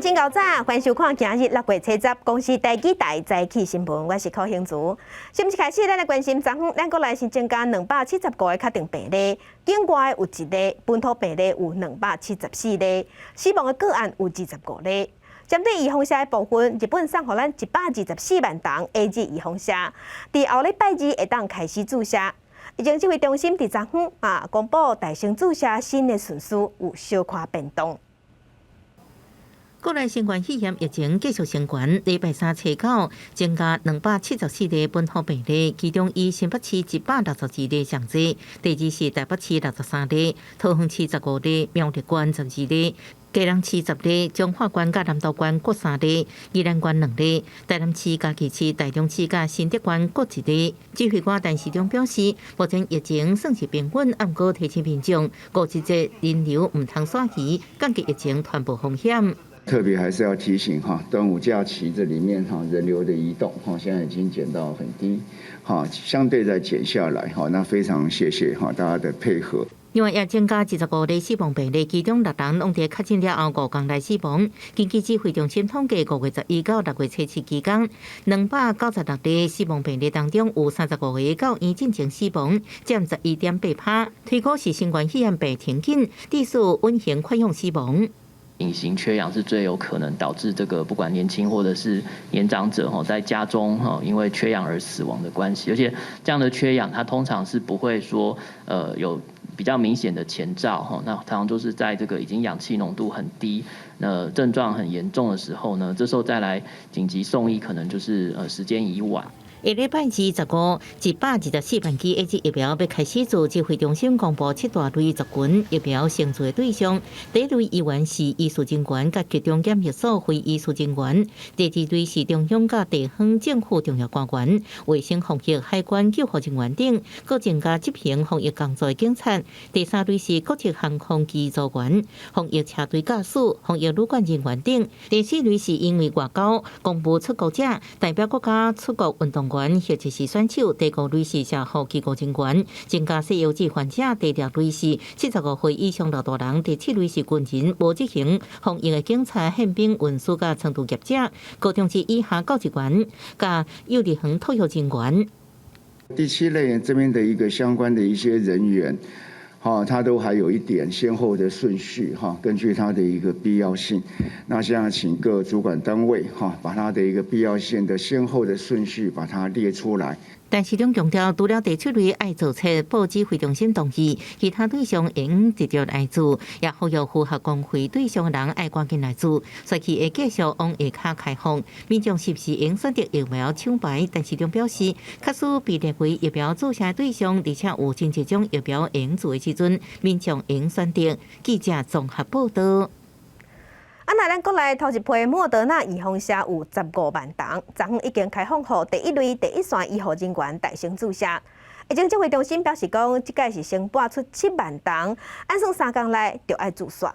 真𠢕早，歡迎收看今日6月7日公視第幾台早起新聞，我是柯興如。新聞開始，咱來關心昨昏咱國內是增加275個確診病例，境外有一例，本土病例有274例，死亡的個案有25例。針對預防射的部分，日本送予咱124萬筒 AZ 預防射，佇後禮拜二會當開始注射。疫情指揮中心佇昨昏啊公布大型注射新的順序有小可變動。國內新冠肺炎疫情繼續升懸，禮拜三初九增加274例本土病例，其中以新北市162例上濟，第二是台北市63例，桃園市15例，苗栗縣12例，基隆市10例，彰化縣佮南投縣各3例，宜蘭縣2例，台南市、嘉義市、台中市佮新竹縣各1例。指揮官陳時中表示，目前疫情算是平穩，毋過提醒民眾，五一節人流毋通徙移，降低疫情傳播風險。特別還是要提醒哈，端午假期這裡面哈人流的移動哈，現在已經減到很低，哈，相對在減下來哈，那非常謝謝哈大家的配合。另外，也增加25例死亡病例，其中六人攏佇確診了後5天內死亡。根據指揮中心統計，5月11到6月7期間，296例死亡病例當中，有35個到院進前死亡，佔11.8%。推估是新冠肺炎病情緊，致使隱形缺氧死亡。隱形缺氧是最有可能導致這個不管年輕或者是年長者哈，在家中哈因為缺氧而死亡的關係，而且這樣的缺氧，它通常是不會說有比較明顯的前兆哈，那通常就是在這個已經氧氣濃度很低，那症狀很嚴重的時候呢，這時候再來緊急送醫，可能就是時間已晚。下禮拜二十五，124萬劑 AZ 疫苗欲開始注，指揮中心公布七大類族群疫苗先注的對象。第一類醫院是醫事人員佮集中檢疫所非醫事人員；第二類是中央佮地方政府重要官員、衛生防疫、海關救護人員等，閣增加執行防疫工作的警察。第三類是國際航空機組員、防疫車隊駕駛、防疫旅館人員等。第四類是因為外交、公務出國者、代表國家出國運動員或者是選手。第五類是社福機構人員，增加細幼稚患者。第六類是75歲以上老大人。第七類是軍人、無執行防疫的警察、憲兵、運輸佮倉儲業者、高中職以下教職員、佮幼兒園托育人員。第七類這邊的一個相關的一些人員，哈，他都還有一點先後的順序，哈，根據他的一個必要性。那現在請各主管單位，哈，把他的一個必要性的先後的順序把它列出來。陳時中強調，除了第七類愛做冊報指揮中心同意，其他對象應直接來注，也呼籲符合公衛對象的人愛趕緊來注。社區會繼續往下跤開放，民眾是毋是應選擇疫苗搶排？陳時中表示，假使被列為疫苗注射對象，而且有真濟種疫苗會注的時陣，民眾應選擇。記者綜合報道。啊，那咱國內頭一批莫德納預防射有15萬筒，昨昏已經開放予第一類第一線醫護人員大先注射。疫情指揮中心表示講，這擺是先撥出7萬筒，按算3工內就愛注射。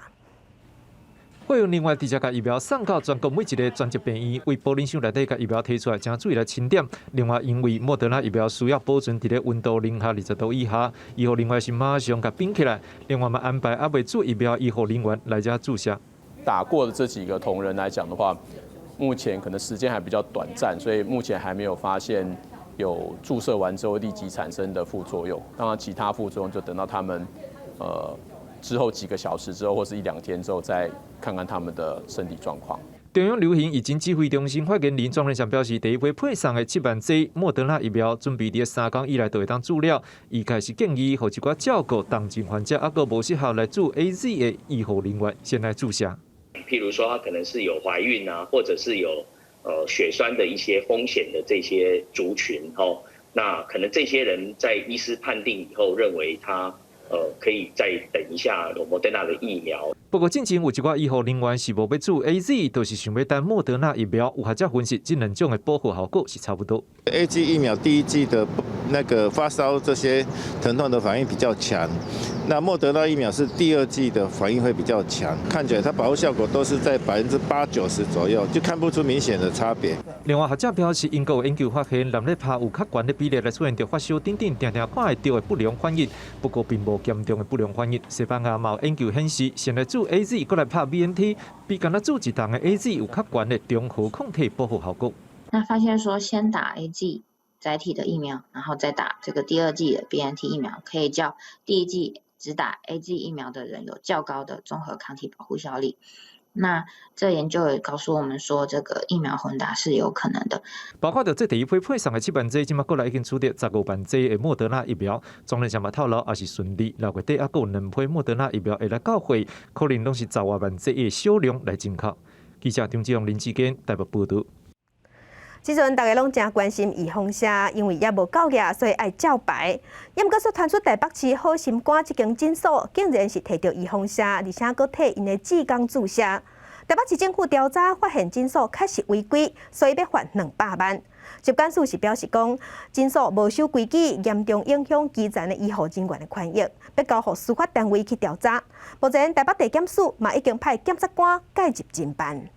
會用另外直接共疫苗送到全國每一个專責病院，為保冷箱內底共疫苗提出來，請注意來清點。另外，因為莫德納疫苗需要保存佇咧溫度零下20度以下，醫護人員是馬上共冰起來。另外嘛安排猶未注疫苗醫護人員來遮注射。打過的這幾個同仁來講的話，目前可能時間還比較短暫，所以目前還沒有發現有注射完之後立即產生的副作用。當然，其他副作用就等到他們之後幾個小時之後，或是一兩天之後，再看看他們的身體狀況。中央流行疫情指揮中心發言人莊人祥表示，第一批配送的7萬劑莫德納疫苗，準備佇3工以內就會當注了。伊開始建議，予一寡照顧重症患者，猶閣無適合來注 AZ 的醫護人員先來注射。譬如說，他可能是有懷孕啊，或者是有血栓的一些風險的這些族群，吼，那可能這些人在醫師判定以後，認為他可以再等一下莫德納的疫苗。不過，進前有一寡醫護人員是無欲注 AZ，就是想欲等莫德納疫苗。有學者分析，這兩種的保護效果是差不多。 AZ 疫苗第一劑的那個發燒這些疼痛的反應比較強，那莫德納疫苗是第二劑的反應會比較強，看起來它保護效果都是在80%、90%左右，就看不出明顯的差別。另外，學者表示，英國研究發現，濫咧拍有較懸的比例來出現著發燒等等，定定看會著的不良反應，不過並無嚴重的不良反應。西班牙嘛有研究顯示，先來注 AZ，閣來拍 BNT，比干焦注一筒的 AZ 有較懸的中和抗體保護效果。那發現說，先打 AZ 載體的疫苗，然後再打這個第二劑的 BNT 疫苗，可以較第一劑只打 AZ 疫苗的人有較高的綜合抗體保護效力。那這研究也告訴我們說，這個疫苗混打是有可能的。包括著這第一批配送的7萬劑，這馬國內已經取得15萬劑的莫德納疫苗。鍾南山嘛透露，也是順利，6月底猶閣有兩批莫德納疫苗會來到貨，可能攏是10外萬劑的少量來進口。記者張志勇、林志堅台北報導。這陣大家攏誠關心預防射，因為猶無夠額，所以愛照排。猶毋過說傳出台北市好心肝這間診所，竟然是提著預防射，而且閣替𪜶的志工注射。台北市政府調查發現診所確實違規，所以欲罰200萬。疾管署是表示講，診所無守規矩，嚴重影響基層的醫護人員的權益，欲交予司法單位去調查。目前台北地檢署嘛已經派檢察官介入偵辦。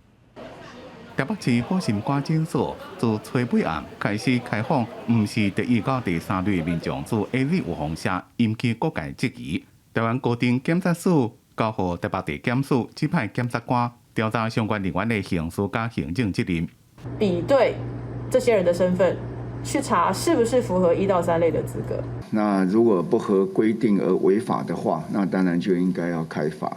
台北市好心肝診所自初尾暗開始開放，毋是第一到第三類民眾注 AZ 預防射，引起各界質疑。台灣高等檢察署交予台北地檢署指派檢察官調查相關人員的刑事佮行政責任，比對這些人的身份，去查是不是符合1到3類的資格。那如果不合規定而違法的話，那當然就應該要開罰。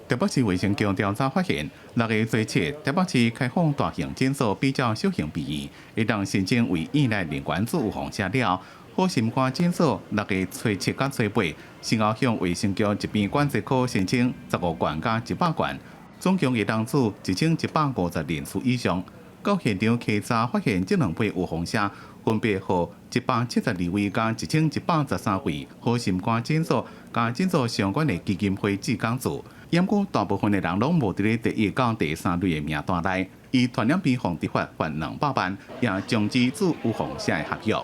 台北市衛生局調查發現，6月初七，台北市開放大型診所比照小型病院，會當申請為院內人員注預防射了。好心肝診所6月初七佮初八，先後向衛生局疾病管制科申請15罐佮100罐，總共會當注1150人次以上。到現場稽查發現，這兩批預防射分別予172位佮1113位好心肝診所佮診所相關的基金會志工注。毋過大部分的人攏無佇咧第一到第三類的名單內，依傳染病防治法罰200萬，也終止注預防射的合約。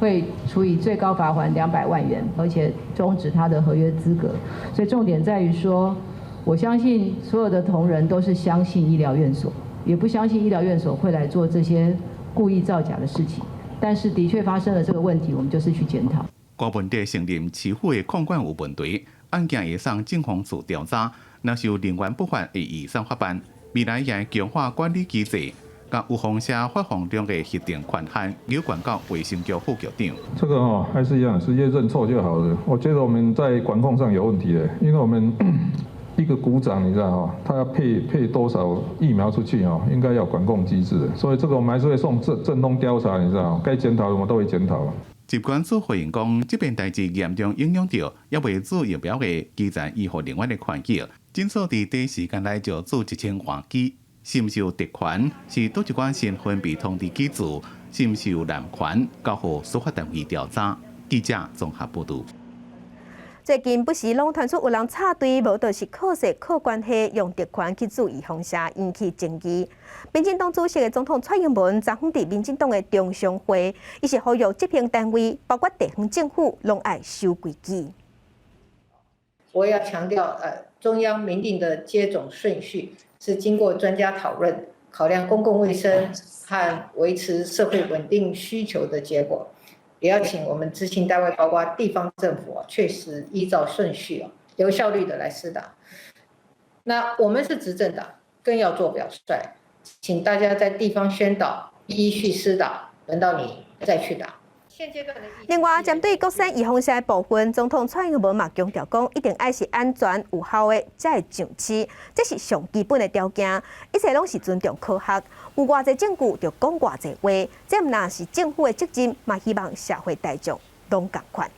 會處以最高罰鍰200萬元，而且終止他的合約資格。所以重點在於說，我相信所有的同仁都是相信醫療院所，也不相信醫療院所會來做這些故意造假的事情。但是的確發生了這個問題，我們就是去檢討。郭文哲承認市府的控管有問題，案件會送政風處調查，若是有人員不法，會移送法辦。未來也會強化管理機制，佮預防射發放量的核定權限，有權交衛生局副局長。這個哦，還是一樣，直接認錯就好了。我覺得我們在管控上有問題的，因為我們一個股長，你知道哈，他要配多少疫苗出去哦，應該要管控機制。所以這個我們還是會送政風調查，你知道，該檢討的我們都會檢討。疾管署回應講，這件代誌嚴重影響著猶未注疫苗的基層醫護人員的權益。診所佇短時間內就注1000外劑，是毋是有特權？是佗一寡身份被通知去注？是毋是有濫權？交予司法單位調查。記者綜合報導。最近不時攏傳出有人插隊，無就是靠勢靠關係，用特權去注預防射，引起爭議。民進黨主席的總統蔡英文昨昏佇民進黨的中常會，伊是呼籲執行單位，包括地方政府，攏愛守規矩。我要強調，中央明定的接種順序是經過專家討論、考量公共衛生和維持社會穩定需求的結果。也要請我們執行單位，包括地方政府啊，確實依照順序啊，有效率的來施打。那我們是執政黨，更要做表率，請大家在地方宣導，依序施打，輪到你再去打。另外，針對國產預防射的部分，總統蔡英文嘛強調講，一定愛是安全有效的才會上市，這是上基本的條件。一切攏是尊重科學，有偌濟證據就講偌濟話，這毋但是政府的責任，嘛希望社會大眾攏仝款。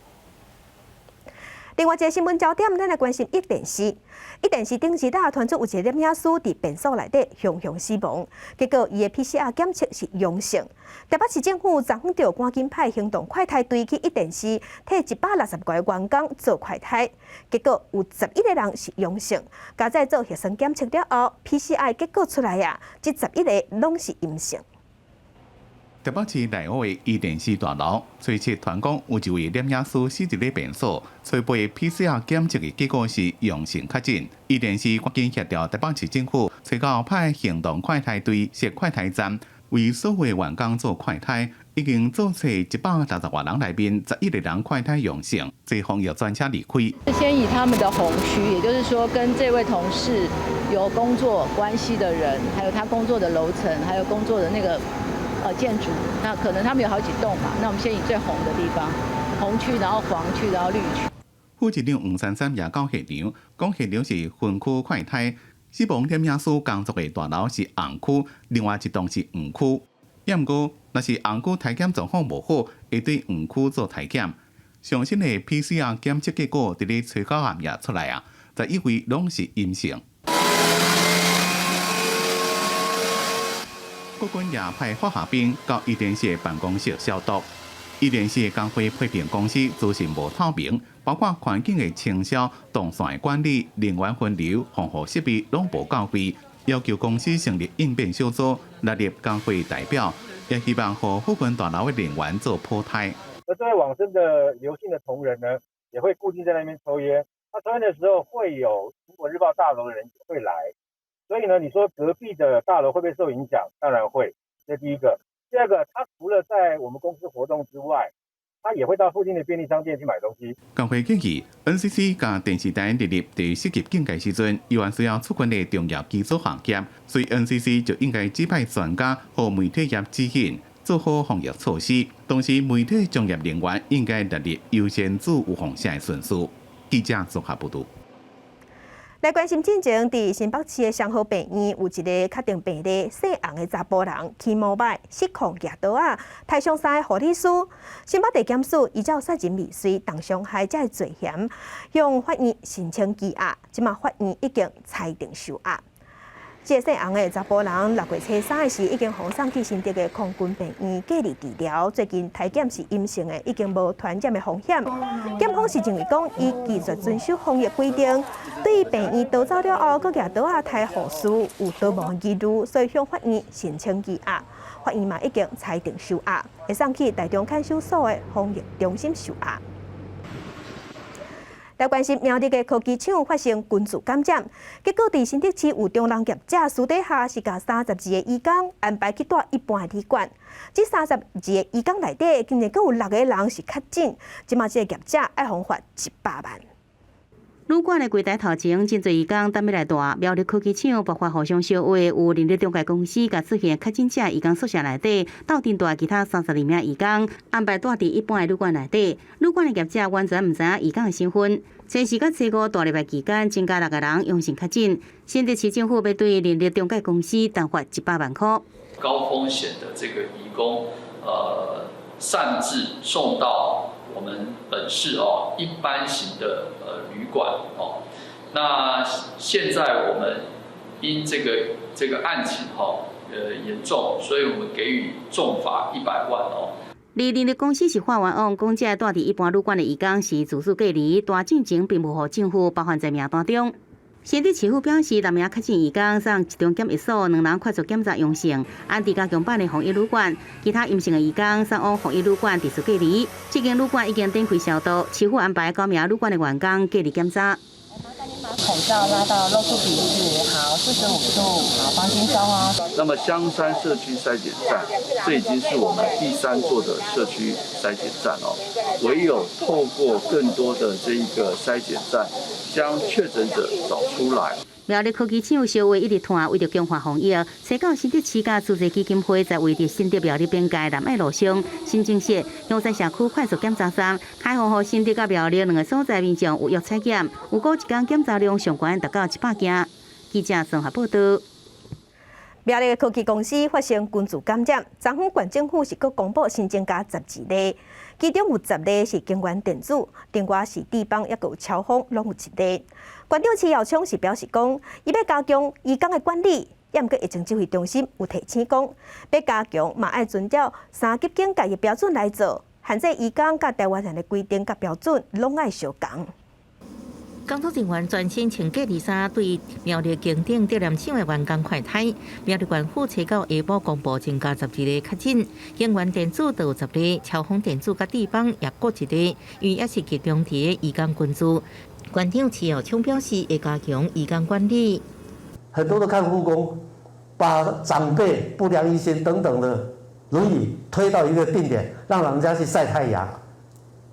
另外一個新聞焦點，咱來關心一電視。一電視頂日傳出有一個攝影師佇便所內底雄雄死亡，結果伊的 PCR 檢測是陽性。台北市政府昨昏就趕緊派行動快篩隊去一電視，替160個員工做快篩，結果有11個人是陽性。加載做核酸檢測了後，PCR 結果出來啊，這十一個攏是陰性。台北市內湖的伊甸市大樓，初七傳講有一位驗影師死佇咧病所，初步 PCR 檢測的結果是陽性確診。伊甸市趕緊協調台北市政府，初九派行動快篩隊設快篩站，為所有員工做快篩，已經做出160外人內面，11個人快篩陽性，坐防疫專車離開。先以他們的紅區，也就是說跟這位同事有工作關係的人，還有他工作的樓層，還有工作的那個建築，那可能他們有好幾棟嘛，那我們先以最紅的地方，紅區，然後黃區，然後綠區。副市長黃珊珊也到現場，講現場是分區快篩，死亡驗影師工作的大樓是紅區，另外一棟是黃區。也毋過，若是紅區篩檢狀況無好，會對黃區做篩檢。上新的 PCR 檢測結果佇咧初九暗夜出來啊，11位攏是陰性。國軍也派化學兵到伊甸市辦公室消毒。伊甸市工會批評公司資訊無透明，包括環境的清掃、動線的管理、人員分流、防護設備攏無到位，要求公司成立應變小組，納入工會代表，也希望予附近大樓的人員做普篩。而這位往生的劉姓的同仁呢，也會固定在那邊抽菸。他抽菸的時候，會有蘋果日報大樓的人會來。所以呢，你說隔壁的大樓會不會受影響？當然會。這第一個。第二個，他除了在我們公司活動之外，他也會到附近的便利商店去買東西。工會建議，NCC 佮電視台列入第四級警戒時陣，依然需要出關的重要基礎行業，所以 NCC 就應該指派專家和媒體業指引，做好防疫措施。同時，媒體專業人員應該列入優先做預防線的順序。記者綜合報導。來關心進前，佇新北市的雙和病院有一個確診病例，姓洪的查埔人，騎摩擺失控舉刀仔，刣傷三个護理師。新北地檢署依照殺人未遂、重傷害這个罪嫌，向法院申請羈押，這馬法院已經裁定收押。這個姓洪的查埔人六月初三時已經予送去新竹的空軍病院隔離治療，最近體檢是陰性的，已經無傳染的風險。檢方是認為講，伊拒絕遵守防疫規定，對病院逃走了後，閣舉刀仔刣護士，有逃亡疑慮，所以向法院申請羈押。法院嘛已經裁定收押，會送去台中看守所的防疫中心收押。來關心苗栗的科技廠發生群聚感染，結果佇新竹市有中人業者私底下是共32个移工安排去蹛一般的旅館，這32个移工內底竟然閣有六個人是確診，這馬這个業者愛予罰100萬。旅館的櫃台頭前，真濟移工等欲來蹛。苗栗科技廠爆發互相相話，有人力中介公司共出現確診者移工宿舍內底，鬥陣蹛其他32名移工，安排蹛佇一般的旅館內底。旅館的業者完全毋知影移工的身份。初四佮初五大禮拜期間，增加六個人陽性確診。新竹市政府欲對人力中介公司重罰100萬塊。高風險的這個移工，擅自送到我們本市哦一般型的旅館哦，那現在我們因這個案情哈嚴重，所以我們給予重罰100萬哦。而人力公司是發冤枉，講這蹛佇一般旅館的移工是自主隔離，蹛進前並無予政府包含在名單中。新竹市府表示，六名確診移工送集中檢疫所，兩人快速檢查陽性，安置加強版的防疫旅館；其他陰性的移工送往防疫旅館持續隔離。這間旅館已經展開消毒，市府安排九名旅館的員工隔離檢查。麻煩您把口罩拉到露出鼻子，好，45度，好，放輕鬆哦。那麼香山社區篩檢站，這已經是我們第三座的社區篩檢站哦。唯有透過更多的這一個篩檢站，將確診者找出來。苗栗科技廠燒話一直拖，為著強化防疫，西到新竹市佮慈濟基金會在位佇新竹苗栗邊界南愛路上新增設香山社區快速檢查站，開放予新竹佮苗栗兩個所在民眾預約採檢，預估一工檢查量上懸達到100件。記者綜合報道。苗栗的科技公司發生群聚感染，昨昏縣政府是閣公布新增加12例，其中有10例是京元電子，另外是智邦，抑閣有超豐，攏有一例。縣長徐耀昌是表示講，伊欲加強移工的管理，抑毋過疫情指揮中心有提醒講，欲加強嘛愛遵照三級警戒的標準來做，限制移工佮台灣人的規定佮標準攏愛相仝。工作人員全身穿隔離衫，對苗栗景點竹南廠的員工快篩。苗栗縣府初九下晡公布增加12例確診，京元電子就有10例，超豐電子佮智邦也各一例，因為也是集中佇移工群聚。縣長徐耀昌表示會加強移工管理。很多的看護工把長輩、不良醫生等等的輪椅推到一個定點，讓老人家去曬太陽，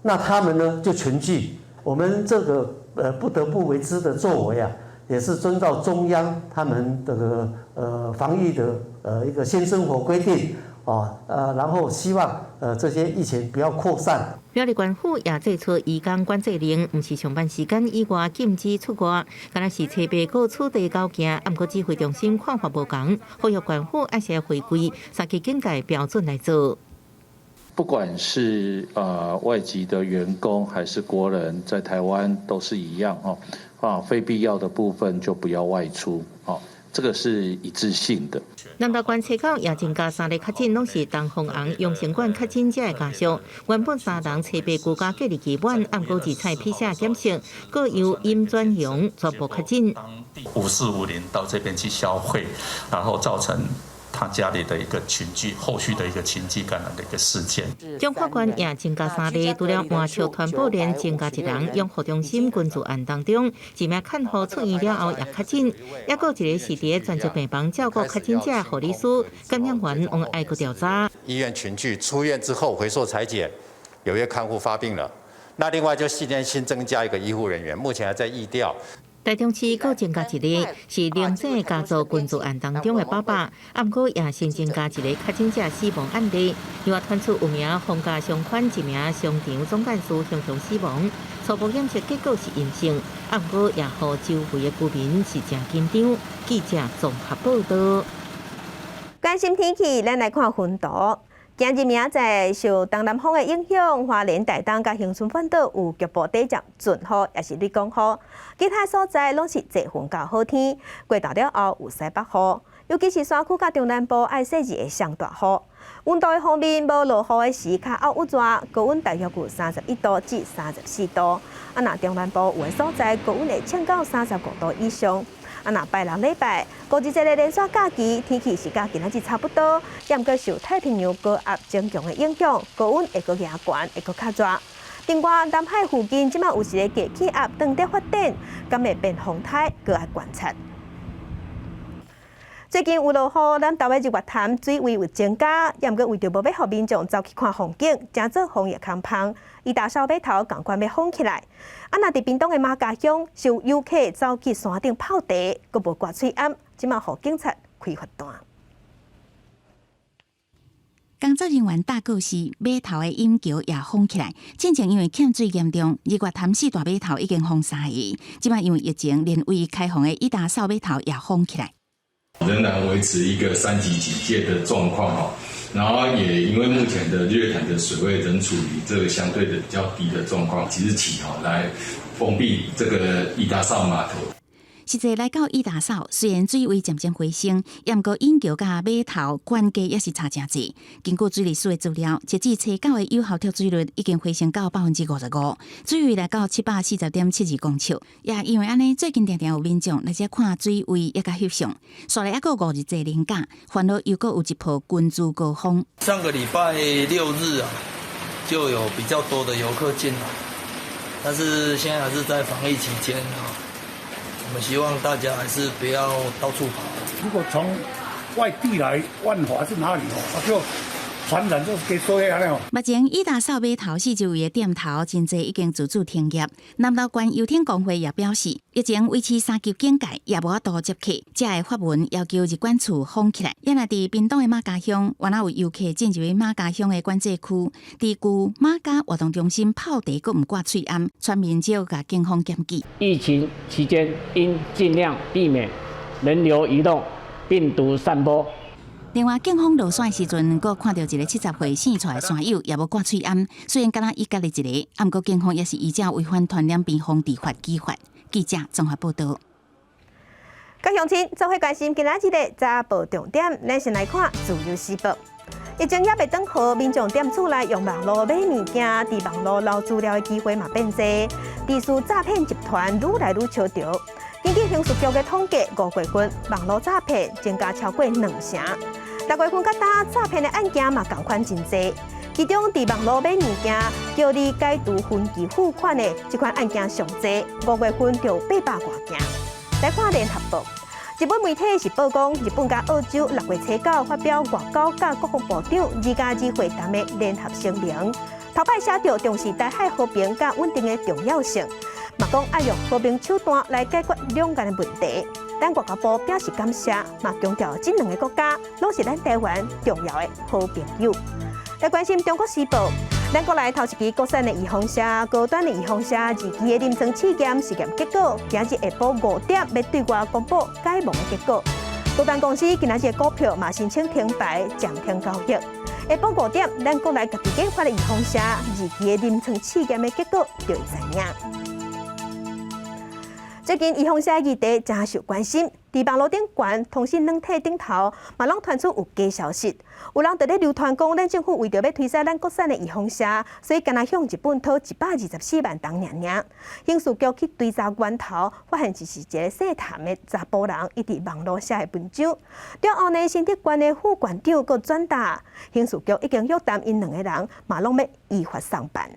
那他們呢就群聚。我們這個不得不為之的作為啊，也是遵照中央他們的防疫的一個新生活規定啊，然後希望這些疫情不要擴散。苗栗縣府也祭出移工管制令，毋是上班時間以外禁止出外，敢若是初八閣取締猴行，毋過指揮中心看法無仝，呼籲縣府愛是回歸三級警戒標準來做。不管是外籍的員工還是國人，在台灣都是一樣哦，啊，非必要的部分就不要外出哦，這個是一致性的。南投縣初九也增加3例確診，攏是東風紅養生館確診者的家屬。原本三人初八居家隔離期滿，毋過二采 PCR 檢測，閣由陰轉陽，全部確診。 5450到這邊去消費，然後造成他家裡的一個群聚，後續的一個群聚感染的一個事件。彰化縣也增加3例，除了換笑傳播鏈增加一人，養護中心群聚案當中，一名看護出院了後也確診，抑閣一個是佇專責病房照顧確診者的護理師，感染源往愛閣調查。醫院群聚出院之後回溯採檢，有一個看護發病了，那另外就今天新增加一個醫護人員，目前還在疫調。台中市閣增加一例，是零星家族群聚案當中的爸爸，毋過也新增加一個確診者死亡案例。另外傳出有名逢甲商圈一名商場總幹事雄雄死亡，初步檢測結果是陰性，毋過也予周圍的居民是誠緊張。記者綜合報道。關心天氣，咱來看雲圖。今日明仔載受東南風的影響，花蓮、台東佮恆春半島有局部短暫陣雨，抑是雷公雨。其他所在攏是濟雲到好天。過晝了後有西北雨，尤其是山區佮中南部愛細緻會上大雨。溫度的方面，無落雨的時較漚熱，高溫大約有31度至34度。啊，若中南部有的所在高溫會衝到35度以上。啊，若拜六禮拜，五日這个連續假期，天氣是佮今仔日差不多，也毋過受太平洋高壓增強的影響，高溫會閣加懸，會閣較熱。另外，南海附近這馬有一個低氣壓正佇發展，敢會變風颱，閣愛觀察。最近有落雨，南投的日月潭水位有增加，也毋過為著無欲予民眾走去看風景，成做防疫空縫，伊達邵碼頭仝款欲封起來。啊，若佇屏東的瑪家鄉，有遊客走去山頂泡茶，閣無掛喙罨，這馬予警察開罰單。工作人員搭過時，碼頭的引橋也封起來。進前因為欠水嚴重，日月潭四大碼頭已經封三個。這馬因為疫情，連唯一開放的伊達邵碼頭也封起來。仍然維持一個三級警戒的狀況哦，然後也因為目前的日月潭的水位仍處於這個相對的比較低的狀況，即日起哦來封閉這個伊達邵碼頭。實際來到伊達邵，雖然水位漸漸回升，也毋過引橋佮碼頭懸架也是差誠濟。根據水利署的資料，截至初九的有效脫水率已經回升到55%，水位來到740.72公尺。也因為按呢，最近常常有民眾來遮看水位，也共翕相。煞來猶閣5日濟連假，煩惱又閣有一波群聚高峰。上個禮拜六日啊，就有比較多的遊客進來，但是現在還是在防疫期間啊。我們希望大家還是不要到處跑。如果從外地來萬華是哪裡哦，就傳染就是給多遐了。目前伊達邵碼頭四周圍的店頭真濟已經自主停業。南投縣遊艇公會也表示，疫情維持三級警戒，也無法度接客，才會發文要求入管處封起來。也若佇屏東的瑪家鄉，原來有遊客進入瑪家鄉的管制區，佇舊瑪家活動中心泡茶，閣毋掛喙罨，村民就共警方檢舉。疫情期間應盡量避免人流移動、病毒散播。另外，警方落山的時陣，閣看著一个70歲姓蔡的山友，也無掛喙罨。雖然敢若伊家己一个，毋過警方也是依照違反傳染病防治法舉發。記者綜合報道。各鄉親，做伙關心今仔日的早報重點，咱先來看《自由時報》。疫情猶未轉好，民眾踮厝內用網路買物件，佇網路撈資料的機會嘛變濟，詐騙詐騙集團愈來愈潮著。根據刑事局的統計，五月份網路詐騙增加超過兩成，六月份到今詐騙的案件嘛仝款真濟。其中佇網路買物件叫你解除分期付款的這款案件上濟，五月份就八百外件。來看聯合報。日本媒體是報講，日本佮澳洲六月初九發表外交佮國防部長2+2會談的聯合聲明，頭擺寫著重視台海和平佮穩定的重要性，嘛講愛用和平手段來解決兩岸的問題。咱外交部表示感謝，嘛強調這兩個國家攏是咱台灣重要的好朋友。來關心中國時報，咱國內頭一支國產的預防射，高端的預防射二期的臨床試驗實驗結果，今日下晡五點欲對外公布解盲的結果。高端公司今仔日的股票嘛申請停牌暫停交易。下晡五點，咱國內家己研發的預防射二期的臨床試驗的結果就會知影。最近預防射議題誠受關心，佇網路頂懸通訊軟體頂頭，嘛攏傳出有假消息。有人佇咧流傳講，咱政府為著欲推銷咱國產的預防射，所以干焦向日本討一百二十四萬銅爾爾。刑事局去追查源頭，發現這是一个姓譚的查埔人，伊佇網路寫的文章。了後呢，新竹縣的副縣長閣轉達，刑事局已經約談𪜶兩个人，嘛攏欲依法送辦。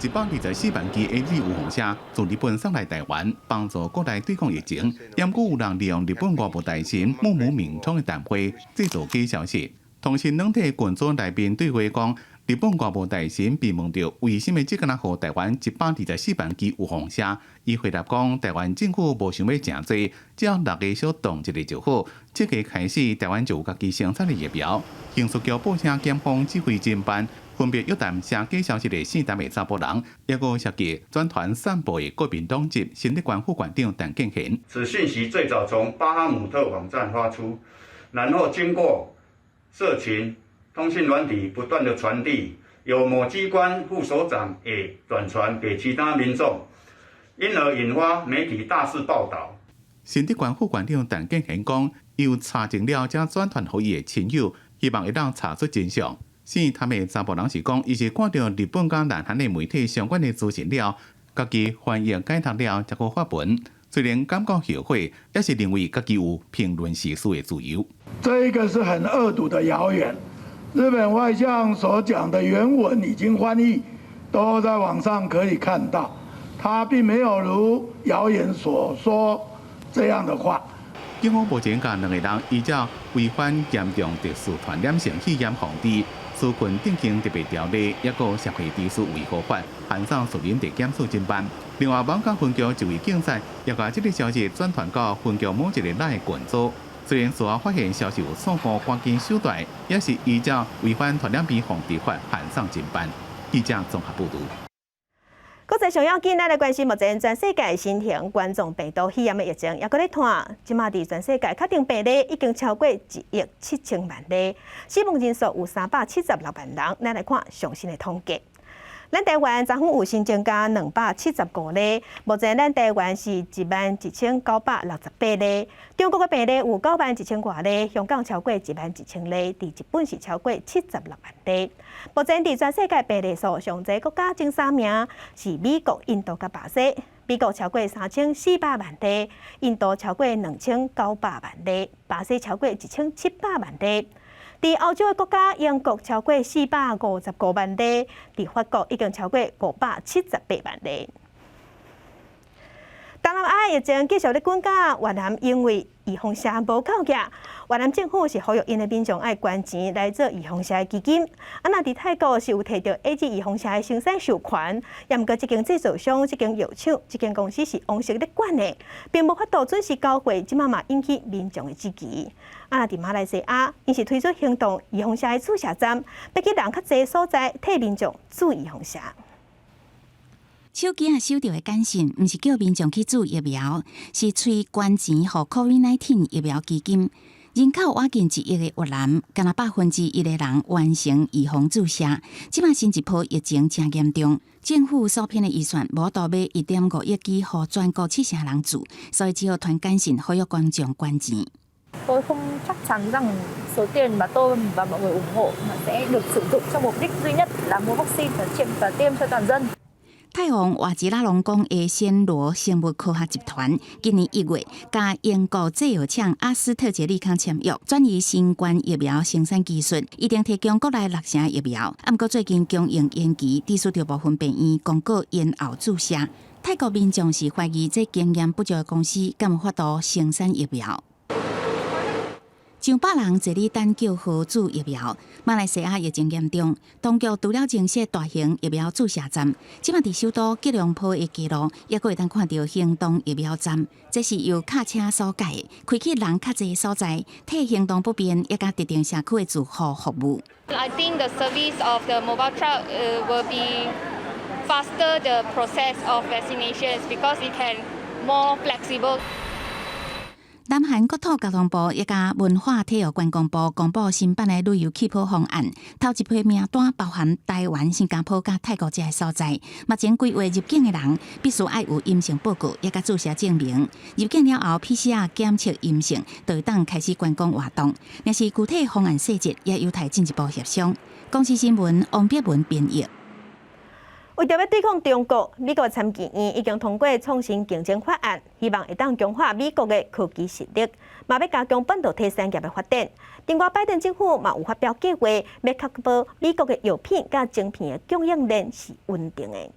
一百二十四萬支 AZ 預防射自日本送來台灣，幫助國內對抗疫情。毋過有人利用日本外務大臣茂木敏充的談話製造假消息。通訊軟體群組內面對話講，日本外務大臣被問著為啥物只敢若予台灣一百二十四萬支預防射，伊回答講，台灣政府無想欲誠濟，只要六个小動一下就好。這個開始，台灣就有家己生產的疫苗。刑事局報請檢方指揮偵辦。分別約談寫假消息的姓譚的查埔人，抑閣涉及轉傳散布的國民黨籍新竹縣副縣長陳建仁。此訊息最早從巴哈姆特網站發出，然後經過社群通訊軟體不斷的傳遞，由某機關副首長也轉傳給其他民眾，因而引發媒體大肆報導。新竹縣副縣長陳建仁講，有查證了，才轉傳予伊的親友，希望會當查出真相。姓譚的查埔人是講，伊是看著日本佮南韓的媒體相關的資訊了，家己翻譯解讀了，才閣發文。雖然感覺後悔，也是認為家己有評論時事的自由。這一個是很惡毒的謠言，日本外相所講的原文已經翻譯，都在網上可以看到，他並沒有如謠言所說這樣的話。警方目前共兩個人依照違反嚴重特殊傳染性肺炎防治紓困振興特別條例，抑閣社會秩序維護法，函送士林地檢署偵辦。另外，艋舺分局一位警察也共這个消息轉傳到分局某一个 LINE 群組。雖然事後發現消息有錯誤，趕緊修改，也是依照違反傳染病防治法函送偵辦。記者綜合報導。國際上要緊，咱來關心目前全世界新型冠狀病毒肺炎的疫情，猶閣咧拖。這馬佇全世界確診病例已經超過1億7千萬例，死亡人數有376萬人。咱來看上新的統計。咱台灣昨昏有新增加275例，目前咱台灣是11,968例。中國的病例有9萬1千外例，香港超過1萬1千例，佇日本是超過76萬例。目前佇全世界病例數上濟國家前三名是美國、印度佮巴西。美國超過3400萬例，印度超過2900萬例，巴西超過1700萬例。佇歐洲的國家，英國超過455萬例，佇法國已經超過578萬例。東南亞疫情繼續咧滾價，越南因為預防射無夠額，越南政府是呼籲𪜶的民眾愛捐錢來做預防射的基金。啊，若佇泰國是有提著 AZ 預防射的生產授權，也毋過這間製造商、這間藥廠、這間公司是王室咧管的，並無法度準時交貨，這馬嘛引起民眾的質疑。啊，若佇馬來西亞，𪜶是推出行動預防射的注射站，欲去人較濟所在替民眾注預防射。手機仔收著的簡訊，毋是叫民眾去注疫苗，是催捐錢予 COVID-19 疫苗基金。人口倚近一億的越南，干焦1%的人完成預防注射。這馬新一波疫情誠嚴重，政府所編的預算無法度買1.5億劑予全國七成人注，所以只好傳簡訊呼籲觀眾捐錢。Tôi không chắc chắn rằng số tiền mà tôi và mọi người ủng hộ nó sẽ được sử dụng cho mục đích duy nhất là mua vaccine và tiêm cho toàn dân. 泰王瓦吉拉隆宮的暹羅生物科學集團今年1月，佮英國製藥廠阿斯特捷利康簽約，轉移新冠疫苗生產技術，預定提供國內六成疫苗。毋過最近供應延期，致使著部分病院公告延後注射。泰國民眾是懷疑這經驗不足的公司敢有法度生產疫苗。上百人坐佇等叫號注疫苗。馬來西亞疫情嚴重，當局除了增設大型疫苗注射站，這擺佇首都吉隆坡的街路，猶閣會當看著行動疫苗站。這是由卡車所蓋的，開去人較濟所在，替行動不便抑佮特定社區的住戶服務。 I think the service of the mobile truck will be faster the process of vaccinations because it can more flexible. 南韓國土交通部抑佮文化體育觀光部公布新版的旅遊氣泡方案，頭一批名單包含台灣、新加坡佮泰國這个所在。目前規劃入境的人必須愛有陰性報告，抑佮注射證明。入境了後 PCR 檢測陰性，就會當開始觀光活動。若是具體方案細節，也有待進一步協商。公視新聞王碧文編譯。為著欲對抗中國，美國參議院已經通過創新競爭法案，希望會當強化美國的科技實力，嘛欲加強半導體產業的發展。另外，拜登政府嘛有發表計劃，欲確保美國的藥品佮晶片的供應鏈是穩定的。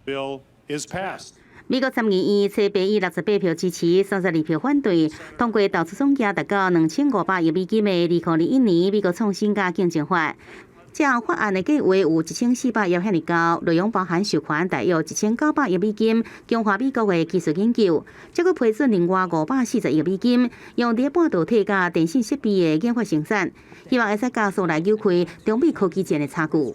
Bill is passed. 美國參議院初八以68票支持、32票反對，通過投資總額達到2500億美金的2021年美國創新佮競爭法。這項法案的計劃有1400頁遐爾厚，內容包含授權大約1900億美金，強化美國的技術研究，再閣批准另外540億美金，用佇半導體佮電信設備的研發生產，希望會使加速來扭開中美科技戰的差距。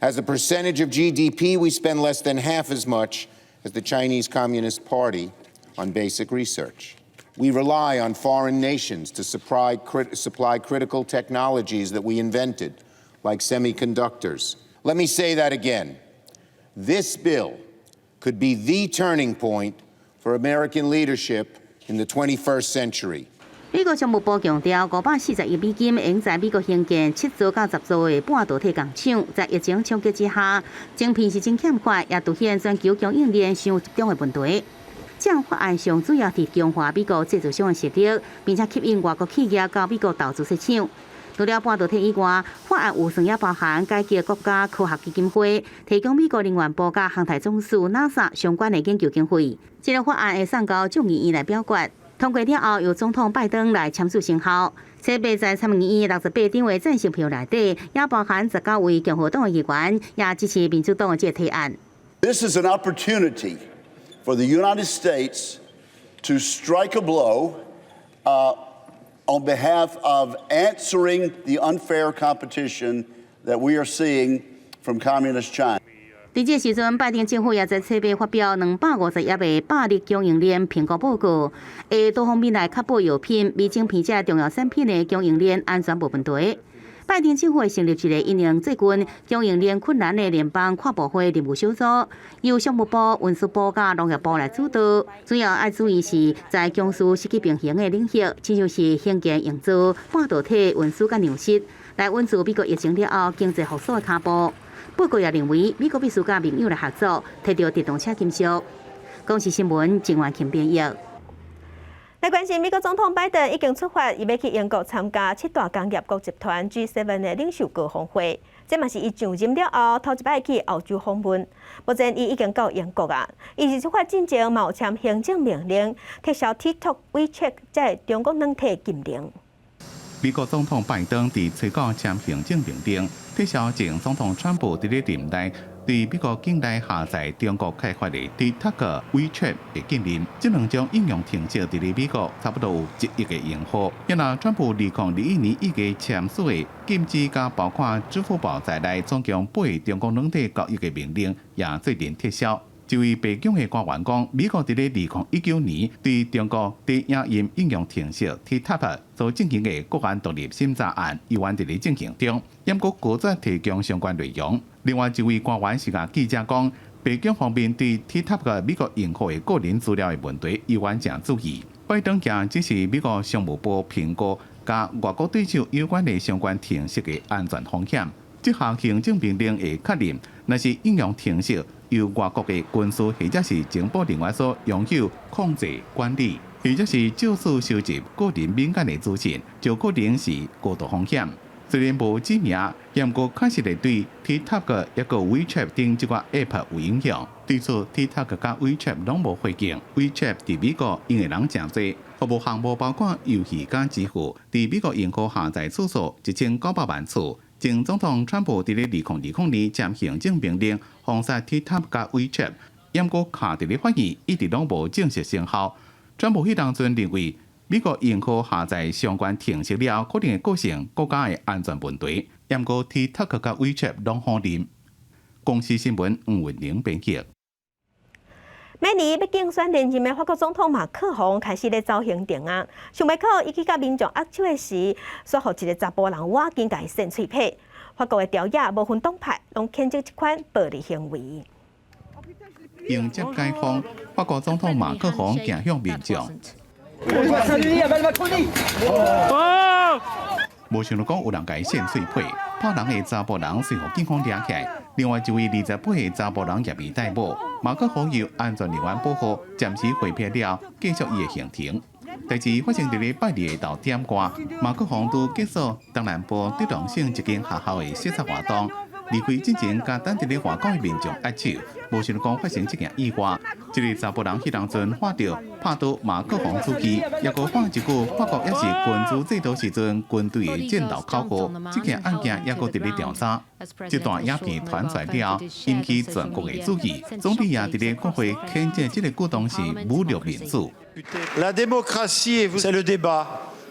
As a percentage of GDP, we spend less than half as much as the Chinese Communist Party on basic research. We rely on foreign nations to supply critical technologies that we invented, like semiconductors. Let me say that again. This bill could be the turning point for American leadership in the 21st century. 美國商務部強調，540億美金會在美國興建7座到10座的半導體工廠。在疫情衝擊之下，晶片是真欠缺，也凸顯全球供應鏈傷集中的問題。這項法案上主要是強化美國製造商的實力，並且吸引外國企業到美國投資設廠。除了半導體以外，法案預算也包含改革國家科學基金會，提供美國能源部佮航太總署 NASA 相關的研究經費。這個法案會送到眾議院來表決，通過了後，由總統拜登來簽署生效。初八在參議院68張的贊成票內底，也包含19位共和黨的議員，也支持民主黨的這個提案。 This is an opportunity for the United States to strike a blow on behalf of answering the unfair competition that we are seeing from Communist China. 佇這時陣，拜登政府也在初八發表250頁的百日供應鏈評估報告，會多方面來確保藥品、微晶片這重要產品的供應鏈安全無問題。拜登政府會成立一個因應最近供應鏈困難的聯邦跨部會任務小組，由商務部、運輸部佮農業部來主導。主要愛注意是在供需失去平衡的領域，親像是興建營造半導體運輸佮糧食，來穩住美國疫情了後經濟復甦的跤步。報告也認為，美國必須佮盟友來合作，推動電動車禁售。公視新聞，鄭婉琴編譯。來關心美國總統拜登已經出發，伊欲去英國參加七大工業國集團 G7 的領袖高峰會。這嘛是伊上任了後頭一擺去歐洲訪問。目前伊已經到英國啊，伊佇出發進前嘛有簽行政命令，撤銷 TikTok、WeChat 這中國軟體禁令。美國總統拜登佇初九簽行政命令，撤銷前總統川普佇咧任內對美國境內下載中國開發的 TikTok、WeChat 的禁令，這兩種應用程式佇咧美國差不多有1億個用戶。若川普2021年1月簽署的禁止佮包括支付寶在內總共八个中國軟體交易的命令，也做陣撤銷。一位白宮的官員講，美國佇咧2019年對中國佇影音應用程式 TikTok 所進行的國安獨立審查案，猶原佇咧進行中，猶閣拒絕提供相關內容。另外一位官員是共記者講，白宮方面對 TikTok 美國用戶的個人資料的問題，猶原誠注意。拜登驚這是美國商務部評估佮外國對手有關的相關程式的安全風險。這項行政命令會確認，若是應用程式由外國的軍事或者是情報人員所擁有、控制、管理，或者是藉此收集個人敏感的資訊，就可能是高度風險。雖然無指名，毋過確實會對 TikTok 抑閣 WeChat 等這寡 App 有影響。對此，TikTok 佮 WeChat 攏無回應。WeChat 佇美國用的人誠濟，服務項目包括遊戲佮支付，佇美國用戶下載次數1900萬次。前總統川普佇咧2020年簽行政命令封殺 TikTok 佮 WeChat，毋過卡佇咧法院一直攏無正式生效。川普彼當陣認為，美國用戶下載相關程式了，可能會構成國家的安全問題。毋過 TikTok 佮 WeChat 攏否認。公視新聞吳文玲編輯。明年欲競選連任的法國總統馬克宏開始咧走行程啊，想袂到伊去佮民眾握手的時，煞予一个查埔人挖筋共伊扇喙䫌。法國的朝野無分黨派，攏譴責這款暴力行為。迎接解封，法國總統馬克宏行向民眾。無想到講有人共伊扇喙䫌，拍人的查埔人隨予警方掠起來。另外一位28歲查埔人也被逮捕。馬克宏由安全人員保護，暫時回避了，繼續伊的行程。代誌發生佇咧拜二下晝點外，馬克宏拄結束東南部德龍省一間學校的視察活動，離開之前，佮等佇咧外口的民眾握手，無想到講發生這件意外。這个查埔人彼當陣看著拍倒馬克宏主機，抑閣喊一句法國猶是君主制度時陣軍隊的戰鬥口號。這件案件猶閣佇咧調查。這段影片傳出來了，引起全國的注意。總理也佇咧國會譴責這个舉動是侮辱民主。 La démocratie, c'est le débat,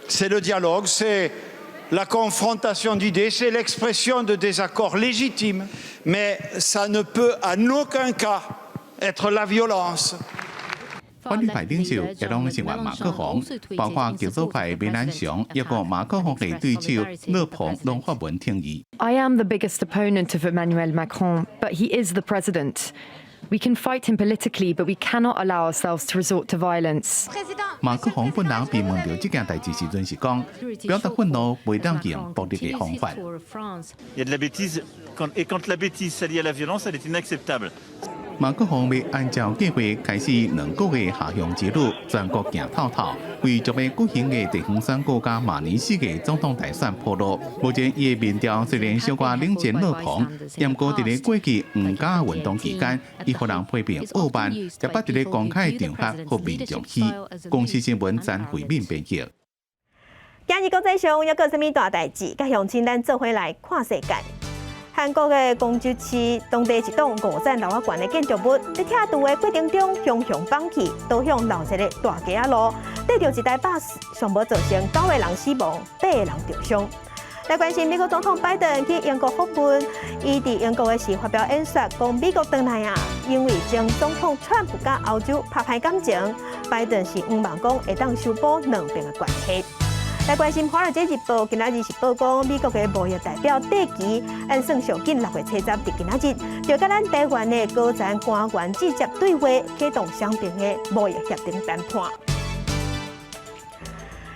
c'est le dialogue, c'est la confrontation d'idées, c'est l'expression de désaccords légitimes, mais ça ne peut en aucun cas être la violence. 反對派領袖也攏聲援馬克宏，包括極左派梅蘭雄，抑閣馬克宏的對手勒龐攏發文挺伊。 I am the biggest opponent of Emmanuel Macron, but he is the president. We can fight him politically, but we cannot allow ourselves to resort to violence. 馬克宏本人被問到這件代誌時陣是講，表達憤怒袂當用暴力的方法。 Il y a de la bêtise, et quand la bêtise s'allie à la violence, elle est inacceptable. 馬克宏欲按照計劃開始2個月下鄉之旅，全國行透透，為將欲舉行的地方選舉佮馬尼四月總統大選鋪路。目前伊的民調雖然小可領先勒龐，毋過佇咧過去黃甲運動期間，伊予人批評傲慢，也捌佇咧公開場合予民眾噓。公視新聞詹惠敏編譯。今日國際上猶閣有啥物大代誌？佮鄉親咱做伙來看世界。韓國的光州市當地一棟五層樓仔懸的建築物，佇拆除的過程中，雄雄放棄，倒向樓一个大街仔路，綴著一台巴士，上無造成九个人死亡，八个人受傷。來關心美國總統拜登去英國訪問，伊佇英國的時發表演說，講美國轉來啊，因為前總統川普佮歐洲拍歹感情，拜登是向望講會當修補兩邊的關係。來關心《華爾街日報》今仔日是報講美國的貿易代表戴琪，按算上緊6月70佇今仔日，就佮咱台灣的高層官員直接對話，啟動雙邊的貿易協定談判。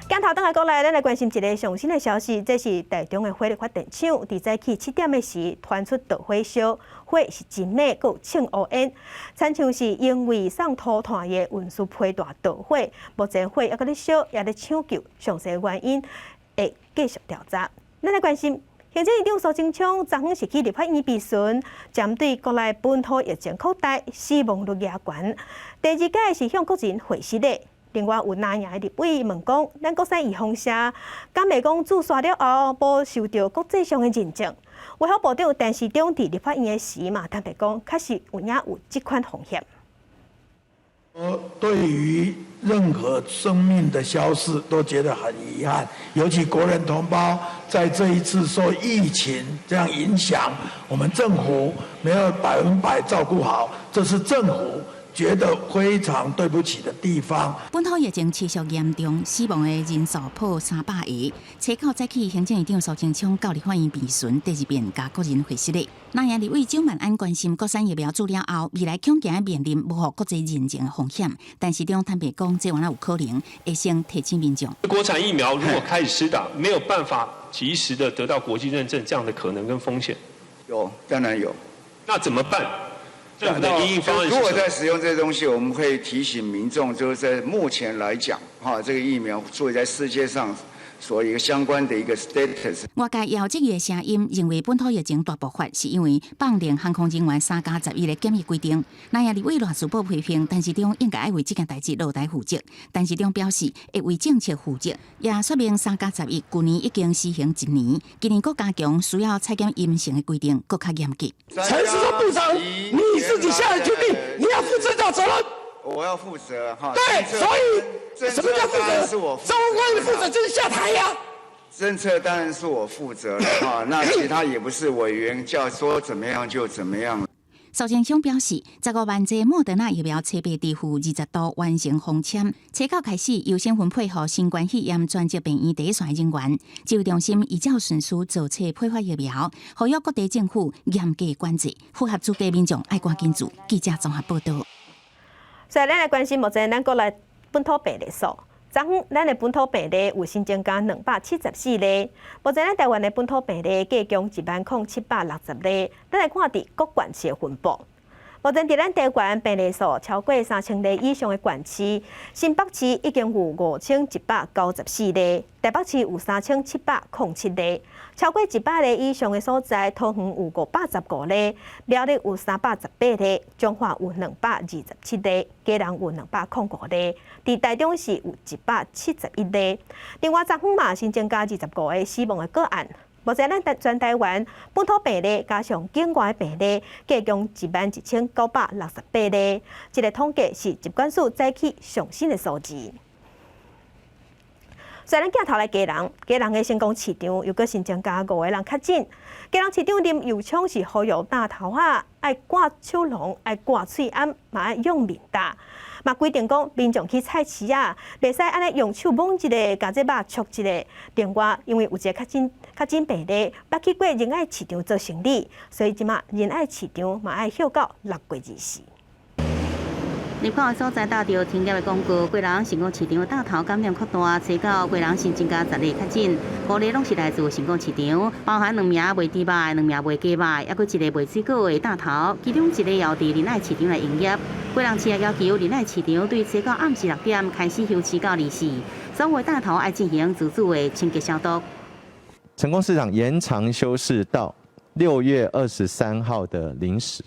鏡頭轉來過來，咱來關心一个上新的消息，這是台中的火力發電廠，佇早起7點的時傳出導火燒，火是真猛，閣有衝烏煙，親像是因為送塗炭的運輸皮帶導火，目前火猶閣咧燒，也咧搶救，詳細原因會繼續調查。咱來關心行政院長蘇貞昌昨昏是去立法院備詢，針對國內本土疫情擴大，死亡率也懸，第二屆是向國人會師禮。另外有藍營的立委問講，咱國產預防射，敢會講注射了後，無受著國際上的認證？衛福部長陳時中佇立法院的時嘛，坦白講，確實有影有這款風險。我對於任何生命的消逝都覺得很遺憾，尤其國人同胞在這一次受疫情這樣影響，我們政府沒有100%照顧好，這是政府覺得非常對不起的地方。本土疫情持續嚴重，死亡的人數破300個。初九早起，行政院長蘇貞昌到立法院備詢，第二遍共國人回釋咧。那也立委蔣萬安關心國產疫苗注了後，未來恐驚面臨無予國際認證的風險。但市長坦白講，這有哪有可能會先提醒民眾。國產疫苗如果開始施打，沒有辦法及時的得到國際認證，這樣的可能跟風險。有，當然有。那怎麼辦？政府的因應方案。如果在使用這些東西，我們會提醒民眾，就是在目前來講，哈，這個疫苗作為在世界上所一個相關的一個 status。外界也有質疑的聲音，認為本土疫情大爆發是因為放任航空人員3加11的檢疫規定。那也立委賴士葆批評，陳時中應該愛為這件代誌落台負責。陳時中表示會為政策負責，也說明3加11舊年已經實行一年，今年閣加強需要採檢陰性的規定，閣較嚴格。陳時中部長，你自己下的決定，你要負這個責任。我要負責哈。對，所以什麼叫負責？是我張國負責就是下台呀。政策當然是我負責了哈，那其他也不是委員叫說怎麼樣就怎麼樣。蘇貞昌表示，15萬劑莫德納疫苗初步支付20度完成封簽，初九開始優先分配予新冠肺炎專責病院第一線人員。指揮中心依照順序做冊配發疫苗，呼籲各地政府嚴格管制，符合資格民眾愛趕緊注。記者綜合報道。所以，咱來關心目前咱國內本土病例數。昨昏，咱的本土病例有新增加274例。目前咱台灣的本土病例計共10,760例。咱來看佇各縣市的分布。目前佇咱台灣病例數超過3000例以上的縣市，新北市已經有5194例，台北市有3707例。超過100例以上的所在，桃園有515例，苗栗有318例，彰化有227例，基隆有205例，佇台中市有171例。另外，昨昏嘛新增加25個死亡的個案。目前咱全台灣本土病例加上境外病例，計共11,968例。這個統計是疾管署早起上新的數字。所以咱鏡頭來基隆，基隆的成功市場又閣新增加五個人確診。基隆市長林右昌是呼籲擔頭仔，愛掛手籠，愛掛喙罨，嘛愛用面罩。嘛規定講，民眾去菜市仔，袂使按呢用手摸一下，共這肉觸一下。另外，因為有一個確診病例，捌去過仁愛市場做生理，所以這馬仁愛市場嘛愛歇到6月24。入口的所在貼著停業的廣告，基隆成功市場擔頭感染擴大，初九基隆新增加10例確診，五例攏是來自成功市場，包含兩名賣豬肉的、兩名賣雞肉的，猶閣一个賣水果的擔頭，其中一个也佇仁愛市場來營業。基隆市也要求仁愛市場對初九暗時6點開始休市到24，所有擔頭愛進行自主的清潔消毒。成功市場延長休市到6月23號的0時。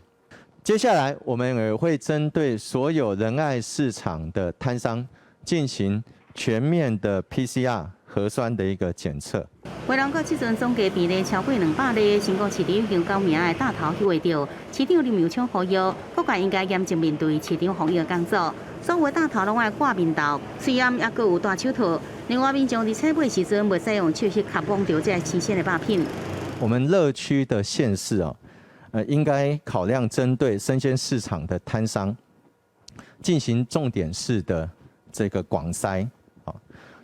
接下來，我們也會針對所有仁愛市場的攤商進行全面的 PCR 核酸的一個檢測。基隆到這陣總計病例超過200例，成功市場有九名的擔頭去著，市長林右昌呼籲，各界應該嚴正面對市場防疫的工作，所有擔頭攏愛掛面罩、喙罨，猶閣有戴手套。另外，民眾佇採買時陣，袂使用手去磕摸著這新鮮的肉品。我們樂區的縣市啊，應該考量針對生鮮市場的攤商進行重點式的這個廣篩。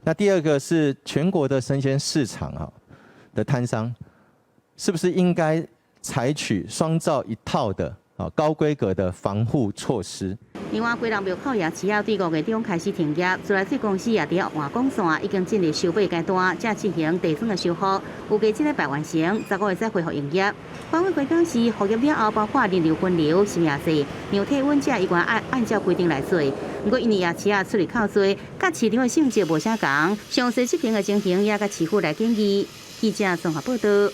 那第二個是全國的生鮮市場啊的攤商，是不是應該採取雙罩一套的啊高規格的防護措施？另外，基隆廟口夜市仔對5月中開始停業，自來水公司也佇換管線已經進入收尾階段，正進行地層的修復，預計這禮拜完成，15日再恢復營業。管委會表示，復業了後，包括人流分流、實名制、量體溫這，依然按按照規定來做。毋過，因為夜市仔出入口濟，佮市場的性質無啥仝，詳細執行的情形也佮市府來建議。記者綜合報道。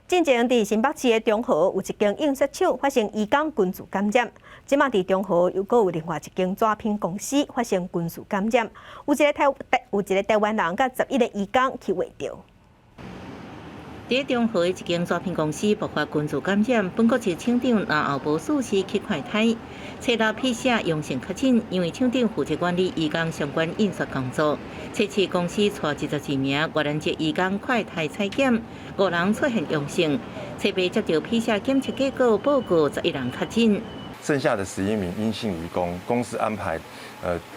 進前佇新北市的中和有一間印刷廠發生移工群聚感染，這馬佇中和又閣有另外一間紙品公司發生群聚感染，有一個台灣人佮11個移工去穢著。佇中和的一間紙品公司爆發群聚感染，本國籍廠長然後無事是去快篩，初六 PCR 陽性確診，因為廠長負責管理移工相關印刷工作。初七公司帶22名越南籍移工快篩採檢，五人出現陽性。初八接到 PCR 檢測結果報告，11人確診。剩下的11名陰性移工，公司安排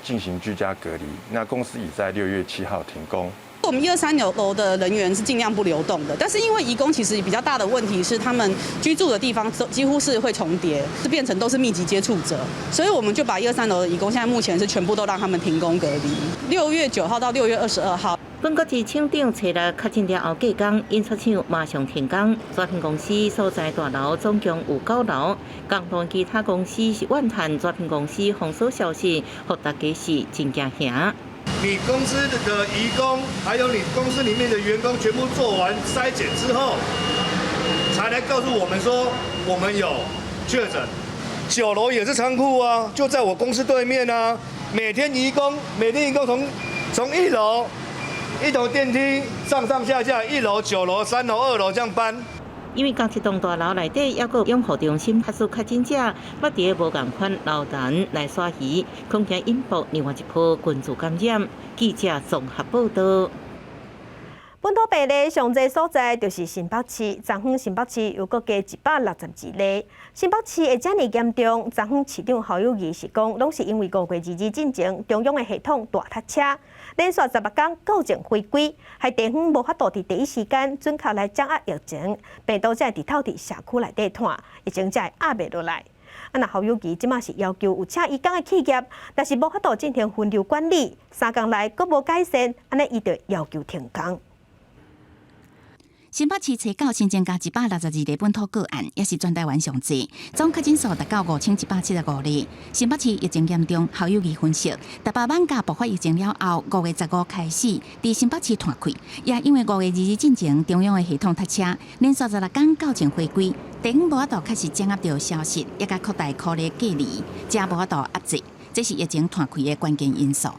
進行居家隔離。那公司已在6月7號停工。我們一二三樓的人員是盡量不流動的，但是因為移工其實比較大的問題是，他們居住的地方幾乎是會重疊，是變成都是密集接觸者，所以我們就把一二三樓的移工，現在目前是全部都讓他們停工隔離。6月9號到6月22號。本國市廠長初六確診了後，隔工印刷廠馬上停工。紙品公司所在大樓總共有九樓，工廠其他公司是怨嘆紙品公司封鎖消息，予大家是真驚嚇。你公司的移工，還有你公司裡面的員工，全部做完篩檢之後，才來告訴我們說我們有確診。九樓也是倉庫啊，就在我公司對面啊。每天移工，每天移工從一樓一樓電梯上上下下，一樓、九樓、三樓、二樓這樣搬。因為仝一棟大樓內底抑閣有養護中心，確實確診者，捌佇個無仝款樓層來刷魚，恐驚引爆另外一波群聚感染。記者綜合報道。本土病例上濟所在就是新北市，昨昏新北市又閣加162例。新北市會遮爾嚴重，昨昏市長侯友宜是講，攏是因為5月22進前中央的系統大塞車，連續16工校正回歸，害地方無法度佇第一時間準確來掌握疫情，病毒才會直透佇社區內底傳，疫情才會壓袂落來。啊，若侯友宜這馬是要求有請移工的企業，若是無法度進行分流管理，3工內閣無改善，按呢伊就要求停工。新北市初九新增加162例本土個案，也是全台灣上濟，總確診數達到5175例。新北市疫情嚴重，侯友宜分析，台北艋舺爆發疫情了後，5月15開始佇新北市傳開，也因為5月22進前中央的系統塞車，連續16工校正回歸，地方無法度確實掌握著消息，也共擴大隔離隔離，才無法度壓制，這是疫情傳開的關鍵因素。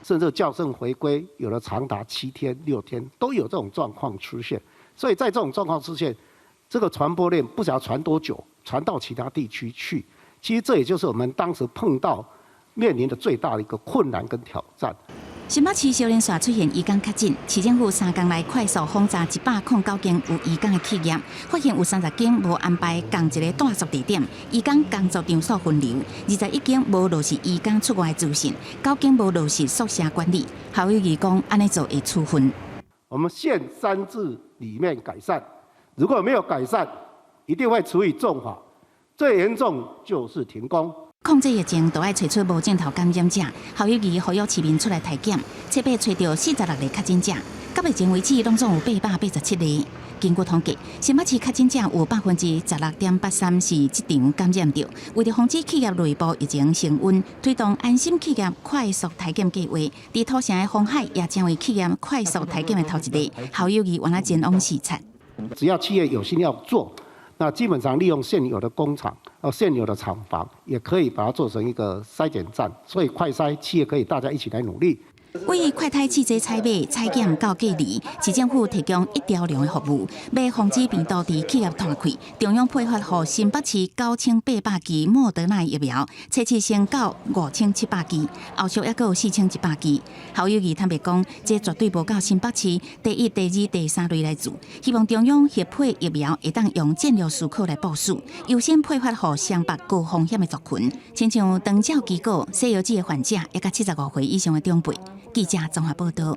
甚至校正回歸有了長達7天、6天，都有這種狀況出現。所以在這種狀況出現，這個傳播鏈不曉得傳多久，傳到其他地區去。其實這也就是我們當時碰到面臨的最大的一個困難跟挑戰。新北市小連續出現移工確診，市政府3工內快速訪查109間有移工的企業，發現有30間無安排仝一个住宿地點，移工工作場所分流；21間無落實移工出外資訊，9間無落實宿舍管理。侯友宜講，按呢做會處分。我們限3日裡面改善，如果沒有改善，一定會處以重罰，最嚴重就是停工。控制疫情，都愛揣出無症頭感染者。侯友宜呼籲市民出來篩檢，七八揣著46例確診者，到目前為止，攏總有887例。根據統計，新北市確診者有16.83%是職場感染著。為著防止企業內部疫情升溫，推動安心企業快速篩檢計劃。佇土城的鴻海也成為企業快速篩檢的頭一个。侯友宜原來前往視察。只要企業有心要做，那基本上利用現有的工廠、哦現有的廠房，也可以把它做成一個篩檢站。所以快篩企業可以大家一起來努力。為快篩試劑採買、採檢到隔離，市政府提供一條龍的服務，欲防止病毒佇企業傳開。中央配發予新北市9800劑莫德納疫苗，測試先到5700劑，後續猶閣有4100劑。侯友宜坦白講，這絕對無夠新北市第一、第二、第三類來做，希望中央核批疫苗會當用戰略思考來部署，優先配發予雙北高風險的族群，親像長照機構、西藥劑的患者，以及75歲以上的長輩。記者綜合報道。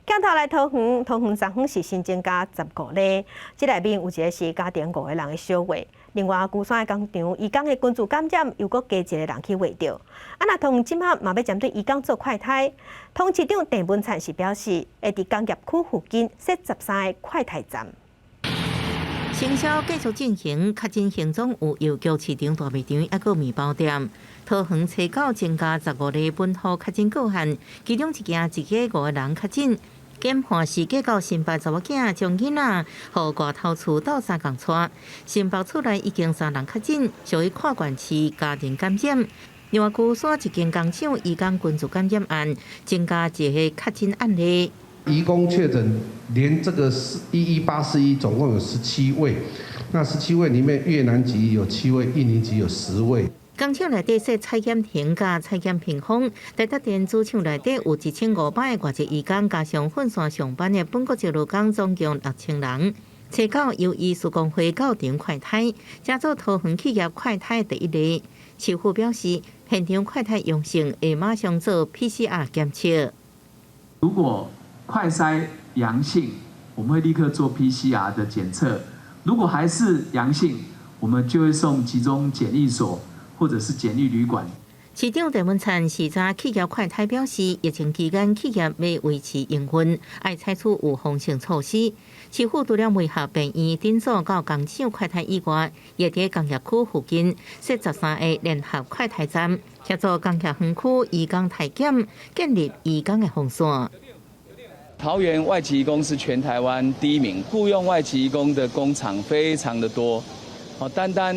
鏡頭來桃園，桃園昨昏是新增加15例，這內面有一個是家庭五個人的小話。另外，龜山的工廠移工的群聚感染又閣加一個人去確著。啊，若桃園這馬嘛欲針對移工做快篩，桃園市長鄭文燦是表示，會佇工業區附近設13個快篩站。清消繼續進行，確診行蹤有郵局市場大賣場，抑閣麵包店。桃園初九增加15例本土確診個案，其中一家一家五個人確診。檢判是計較新北查某囝將囡仔予外頭厝鬥相共帶，新北厝內已經三人確診，屬於跨縣市家庭感染。另外，龜山一間工廠移工群聚感染案，增加一個確診案例。移工確診，連這個11841總共有十七位，那十七位裡面越南籍有7位，印尼籍有10位。工廠內底設採檢亭佮採檢屏風，台達電子廠內底有1500個外籍移工，加上分線上班的本國籍勞工，總共6000人。初九由醫師公會到場快篩，這做桃園企業快篩第一例。市府表示，現場快篩陽性會馬上做 PCR 檢測。如果快篩陽性，我們會立刻做 PCR 的檢測。如果還是陽性，我們就會送集中檢疫所或者是檢疫旅館。市長鄭文燦視察企業快篩表示，疫情期間企業欲維持營運，愛採取預防性措施。市府除了配合病院診所佮工廠快篩以外，也佇工業區附近設13個聯合快篩站，協助工業園區移工篩檢，建立移工的防線。桃園外籍移工是全台灣第一名，僱用外籍移工的工廠非常的多，哦，單單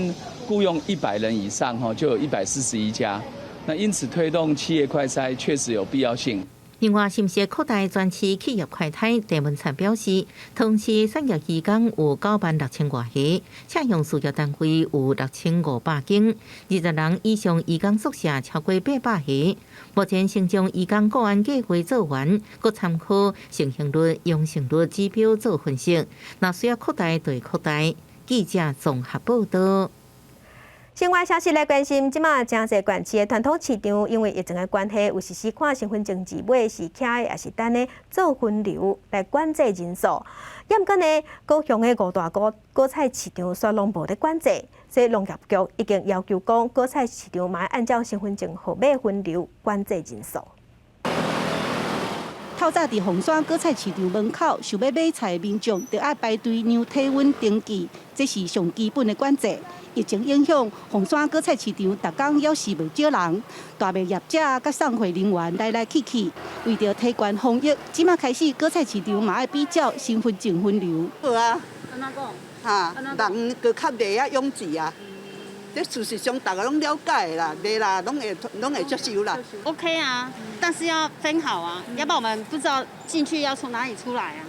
僱用100人以上，哈，就有141家。那因此推動企業快篩確實有必要性。另外，是毋是擴大全市企業快篩？鄭文燦表示，桃園市產業移工有96,000外個，請用事業單位有6500間，20人以上移工宿舍超過800個。目前先將移工個案計劃做完，閣參考盛行率、陽性率指標做分析，若需要擴大就會擴大。記者綜合報道。新聞消息來關心，這馬誠濟縣市的傳統市場，因為疫情的關係，有實施看身份證字尾是徛的，抑是等咧做分流來管制人數。毋過呢，高雄的五大果果菜市場煞攏無咧管制，所以農業局已經要求講，果菜市場嘛按照身份證號碼分流管制人數。透早佇鳳山果菜市場門口，想欲買菜的民眾，著愛排隊量體溫登記，這是上基本的管制。疫情影響，鳳山果菜市場逐工猶是袂少人，大賣業者佮送貨人員來來去去，為著提懸防疫，這馬開始果菜市場嘛愛比照身份證分流。好啊，按怎講？哈，人閣較袂遐擁擠啊。這事實上，大家攏了解的啦，袂啦，攏會接受啦。 OK 啊，但是要分好啊，要不然我們不知道進去要從哪裡出來啊。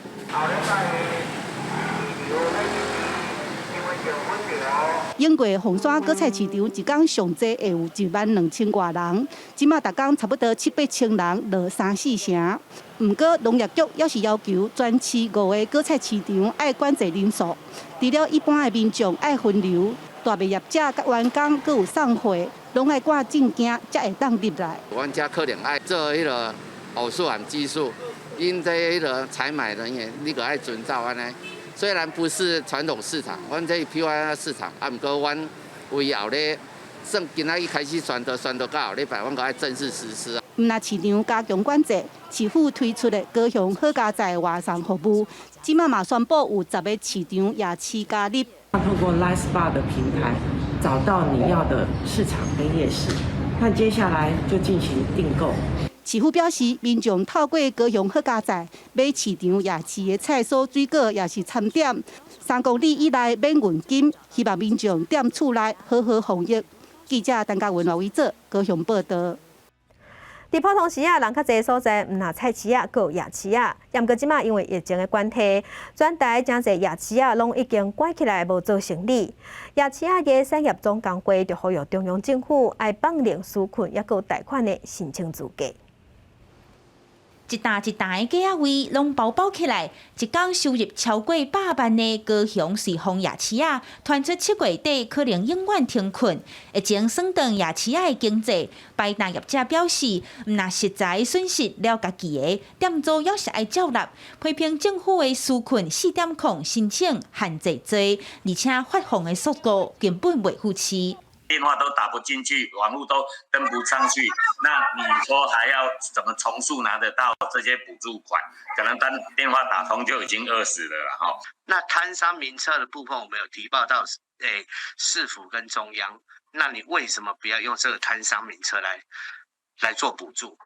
經過鳳山果菜市場一工上濟會有1萬2千外人，這馬逐工差不多七八千人落三四成。毋過農業局猶是要求全市五个果菜市場愛管制人數，除了一般的民眾愛分流，大賣業者佮員工閣有送貨，攏愛掛證件才會當入來。阮遮可能愛做彼个偶數和奇數，𪜶這彼个採買人員，你閣愛遵照按呢。雖然不是傳統市場，阮這 PYR 市場，啊，毋過阮為後咧，算今仔日開始宣導，宣導到後禮拜，阮閣愛正式實施啊。毋若市場加強管制，市府推出的高雄好佳哉外送服務，這馬嘛宣布有10個市場夜市加入。透過 LINE SPOT 的平台找到你要的市場跟夜市，那接下來就進行訂購。市府表示，民眾透過高雄好佳哉買市場夜市的菜蔬水果，抑是餐點，3公里以內免運金，希望民眾踮厝內好好防疫。記者陳嘉文、羅維哲高雄報道。佇普通時啊，人較濟所在，毋若菜市仔，閣有夜市仔。毋過這馬因為疫情的關係，全台誠濟夜市仔攏已經關起來，無做生理。夜市仔的產業總工會就呼籲中央政府愛放寬紓困，抑閣貸款的申請資格。一擔一擔的粿仔位攏包包起來，一工收入超過百萬的高雄瑞豐夜市仔，傳出7月底可能永遠停困。疫情損斷夜市仔的經濟，擺檔業者表示，毋若食材損失了家己的，店租猶是愛照納。批評政府的紓困4.0申請限制濟，而且發放的速度根本袂赴市。電話都打不進去，網路都登不上去，那你說還要怎麼從速拿得到這些補助款？可能當電話打通就已經餓死了啦。哈。那攤商名冊的部分，我們有提報到市府跟中央，那你為什麼不要用這個攤商名冊來做補助？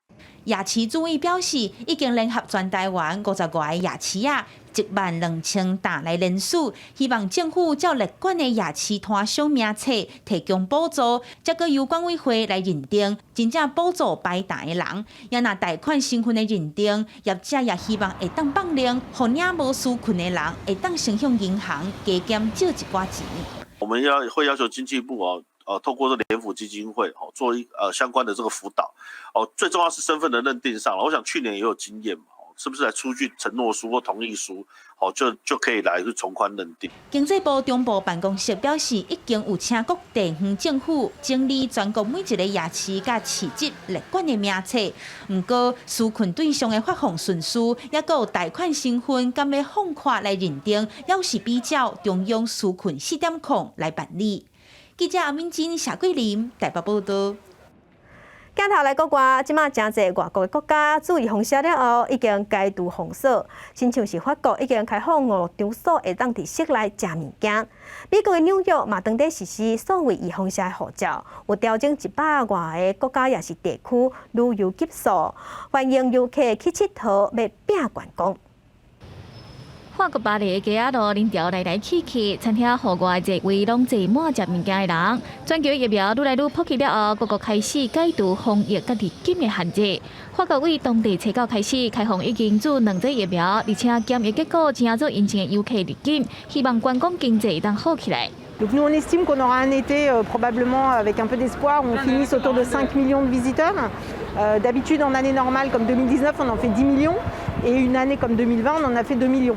夜市主委表示，已經聯合全台灣55個夜市仔，1萬2千擔來聯署，希望政府照列管的夜市攤商名冊提供補助，再閣由管委會來認定真正補助擺檔的人。也若貸款身份的認定，業者也希望會當放寬，予領無紓困的人會當先向銀行加減借一寡錢。我們要會要求經濟部哦。透過這聯輔基金會哦，做一相關的這個輔導，哦，最重要是身份的認定上。我想去年也有經驗嘛，是不是來出具承諾書或同意書，好就可以來去從寬認定。經濟部中部辦公室表示，已經有請各地方政府整理全國每一个夜市佮市集列管的名冊。毋過，紓困對象的發放順序，抑閣有貸款成分，敢欲放寬來認定，猶是比照中央紓困4.0來辦理。記者阿敏珍、謝桂林台北報道。鏡頭來國外，這馬誠濟外國的國家注意封鎖了後，已經解除封鎖。親像是法國已經開放娛樂場所會當佇室內食物件。美國的紐約嘛，當地實施數位預防寫護照，有調整100外个國家抑是地區旅遊級數，歡迎遊客去𨑨迌，欲拚觀光。法國巴黎的街仔路人潮來來去去，餐廳戶外座位攏坐滿食物件的人。全球疫苗愈來愈普及了後，各國開始解除防疫佮入境的限制。法國對當地初九開始開放已經注兩劑疫苗，而且檢疫結果誠做陰性的遊客入境，希望觀光經濟會當好起來。 Donc nous on estime qu'on aura un été probablement avec un peu d'espoir, on finisse autour de 5 millions de visiteurs. D'habitude en année normale comme 2019 on en fait 10 millions et une année comme 2020 on en a fait 2 millions.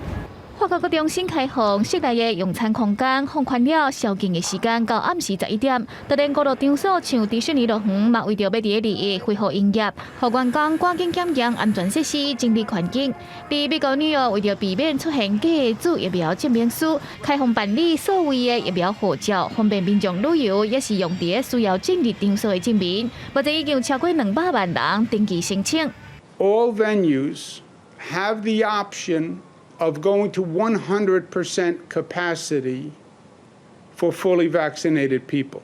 法國國中新開放室內的用餐空間，放寬了宵禁的時間到暗時11點。就連娛樂場所像迪士尼樂園，嘛為著欲佇咧2月恢復營業，予員工趕緊檢驗安全設施、整理環境。佇美國紐約，為著避免出現假的注疫苗證明書，開放辦理所謂的疫苗護照，方便民眾旅遊，抑是用佇咧需要進入場所的證明。目前已經有超過200萬人登記申請。 All venues have the option of going to 100% capacity for fully vaccinated people.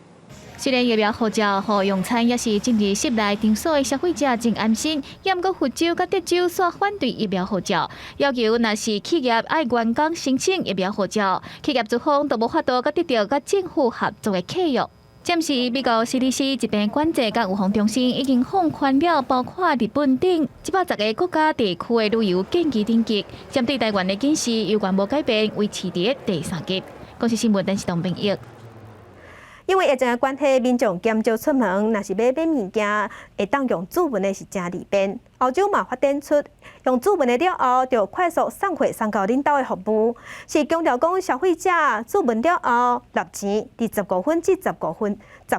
雖然疫苗護照予用餐抑是進入室內場所的消費者真安心，毋過佛州佮德州煞反對疫苗護照，要求若是企業愛員工申請疫苗護照，企業資方都無法度閣得著佮政府合作的契約。暫時美國 CDC 疾病管制佮預防中心已經放寬了，包括日本等110個國家地區的旅遊建議等級，針對台灣的警示猶原無改變，維持佇第三級。公視新聞電視東編譯。因為疫情的關係，民眾減少出門，若是欲買物件，會當用注文的是誠利便。歐洲嘛發展出用注文的了後，就快速送貨送到恁兜的服務，是強調講消費者注文了後，納錢，佇15分至10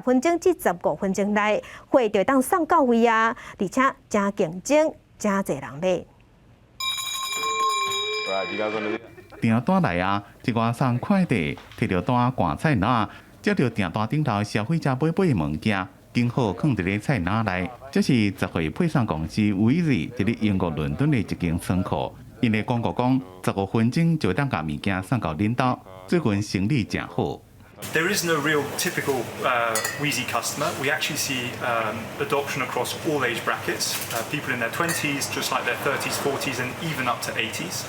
分鐘至15分鐘內，貨就會當送到位啊，而且誠競爭，誠濟人買。訂單來啊，一寡送快遞，提著單掛菜籃。接著訂單頂頭消費者買買的物件，剛好囥佇咧菜籃內。這是雜貨配送公司 Weezy 佇咧英國倫敦的一間倉庫。𪜶的廣告講，十五分鐘就當共物件送到恁兜。最近生意誠好。 There is no real typical Weezy customer. We actually see adoption across all age brackets, people in their 20s, just like their 30s, 40s, and even up to 80s.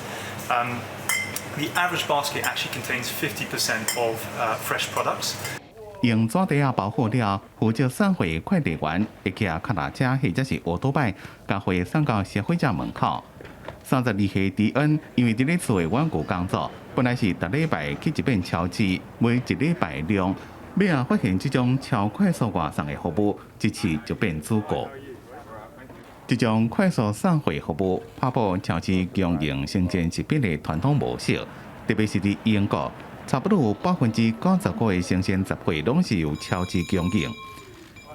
The average basket actually contains 50% of fresh products. 用紙袋仔包好了，負責送貨的快遞員會騎腳踏車或者是歐多擺，共貨送到消費者門口。32歲迪恩因為佇咧厝的遠距工作，本來是逐禮拜去一遍超市買一禮拜量，尾仔發現這種超快速外送的服務，一試就變主顧。這種快速送貨服務，打破超市供應生鮮食品的傳統模式，特別是佇英國，差不多有95%的生鮮雜貨攏是由超市供應。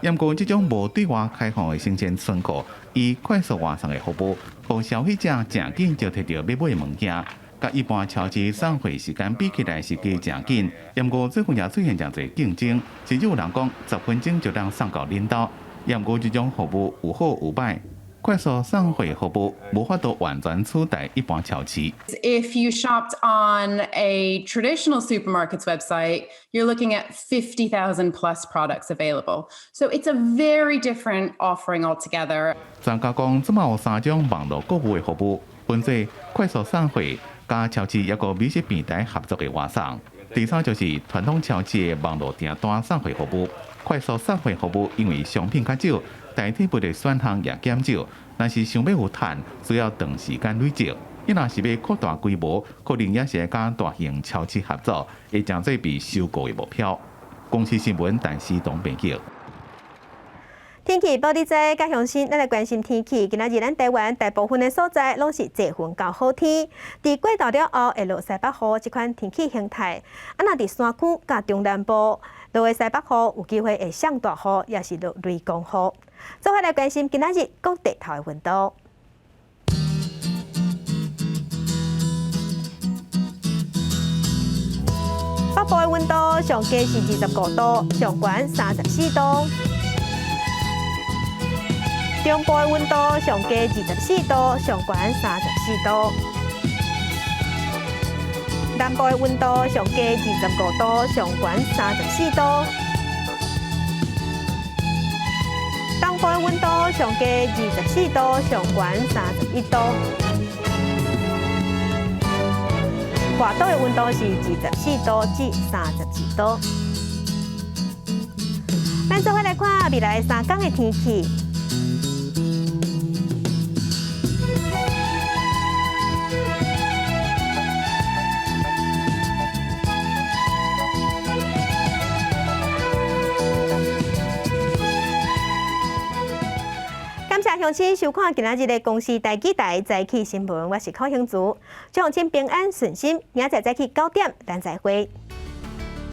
毋過，這種無對外開放的生鮮倉庫，以快速外送的服務，予消費者誠緊就提著欲買的物件，佮一般超市送貨時間比起來是加誠緊。毋過最近也出現誠濟競爭，甚至有人講10分鐘就當送到恁兜。毋過這種服務有好有歹。快速送貨服務無法度完全取代一般超市。 If you shopped on a traditional supermarket's website, you're looking at 50,000 plus products available. So it's a very different offering altogether. 專家講，這馬有三種網路購物的服務，分做快速送貨、佮超市抑閣美食平台合作的外送。第三就是傳統超市的網路訂單送貨服務。快速送貨服務因為商品較少，代替物的選項也減少。若是想欲有趁，需要長時間累積。伊若是欲擴大規模，可能也是愛佮大型超市合作，會成做被收購的目標。公視新聞，陳思東編輯。天氣報你知，佮鄉親，咱來關心天氣。今仔日咱台灣大部分的所在攏是濟雲到好天。佇過晝了後會落西北雨，這款天氣形態。啊，若佇山區佮中南部落的西北雨，有機會會上大雨，抑是落雷公雨。做伙來關心今仔日各地頭的溫度。北部的溫度上低是25度，上懸34度。中部的溫度上低24度，上懸34度。南部的溫度上低25度，上懸34度。東部的溫度上低24度，上懸31度。外島的溫度是24度至32度。咱做伙來看未來3天的天氣。感謝鄉親收看今仔日的公視台語台早起新聞，我是柯興竹，祝鄉親平安順心，明仔載早起9點，咱再會。